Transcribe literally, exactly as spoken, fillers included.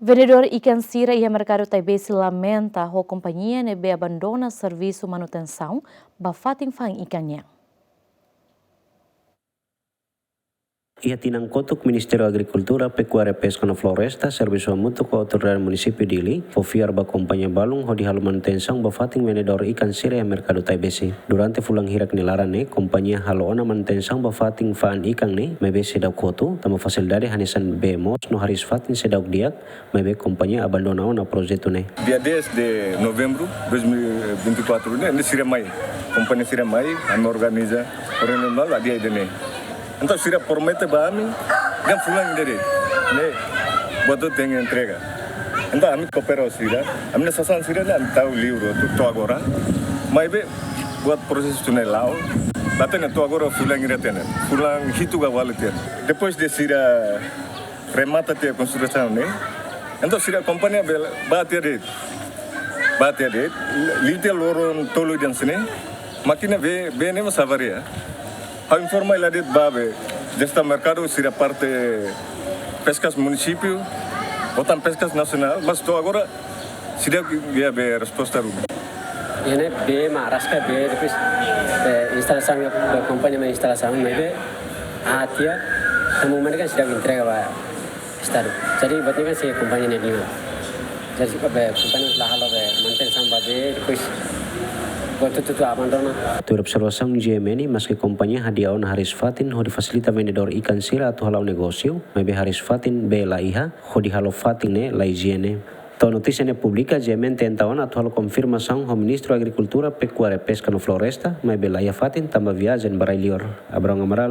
Vendedór ikan sira iha merkadu Taibesi lamenta ho kompañia ne'ebé abandona servisu manutensaun ba fatin fa'an ikan nian. Iha tinan kotuk, Ministériu Agrikultura, Pekuária, Peska no Floresta servisu hamutuk ho Autoridade Munisípiu Dili fó fiar ba kompañia balun hodi halo manutensaun ba fatin vendedór ikan sira iha merkadu Taibesi. Durante fulan hirak nia laran ne'e, kompañia halo ona manutensaun ba fatin fa'an ikan ne'e, maibé seidauk hotu, tanba fasilidade hanesan bee moos no hariis-fatin seidauk di'ak, maibé kompañia abandona ona projetu ne'e. Dia dez de novembro dois mil e vinte e quatro ne'e, ne'e sira mai, kompañia sira mai, ami organiza reuniaun hadi'a ida-ne'e. Entaun sira promete ba ami, dehan fulan ida de'it ne'e buat hotu tenke entrega. Entaun ami koopera ho sira, ami-nia sasán sira ne'e ami tau liur to'o agora. Maibé buat prosesu ne'e la'o, la hatene to'o agora fulan hira tiha ona, fulan hitu ka ualu tiha ona. Depois de sira remata tiha konstrusaun ne'e, entaun sira kompañia bele bá tiha de'it, bá tiha de'it, liu tiha loron tolu dehan sini, mákina bee, bee ne'e mós avaria. Ha'u informa hela de'it ba be, jestaun merkadu sira parte Peskas Munisípiu, ho tan Peskas Nasionál, mas to'o agora seidauk iha be resposta duni. Iha ne'e bee mak araska bee, depois, eh, instalasaun, be kompañia mak instalasaun, maibé aat tiha, tanba momentu ne'e kan seidauk entrega ba Estadu. Jadi buat ne'e kan sei kompañia nia liman. Jadi be kompañia la halo be manutensaun ba bee, depois buat hotu-hotu abandona. Tuir observasaun GMN, maski kompañia hadi'a ona hariis-fatin hodi fasilita vendedór ikan sira atu hala'o negósiu, maibé hariis-fatin bee la iha, hodi halo fatin ne'e la ijiene. To'o notísia ne'e publika, GMN tenta ona atu halo konfirmasaun ho Ministru Agrikultura, Pekuária, Peska no Floresta, maibé la iha fatin tanba viajen ba rai-liur. Abraão Amaral,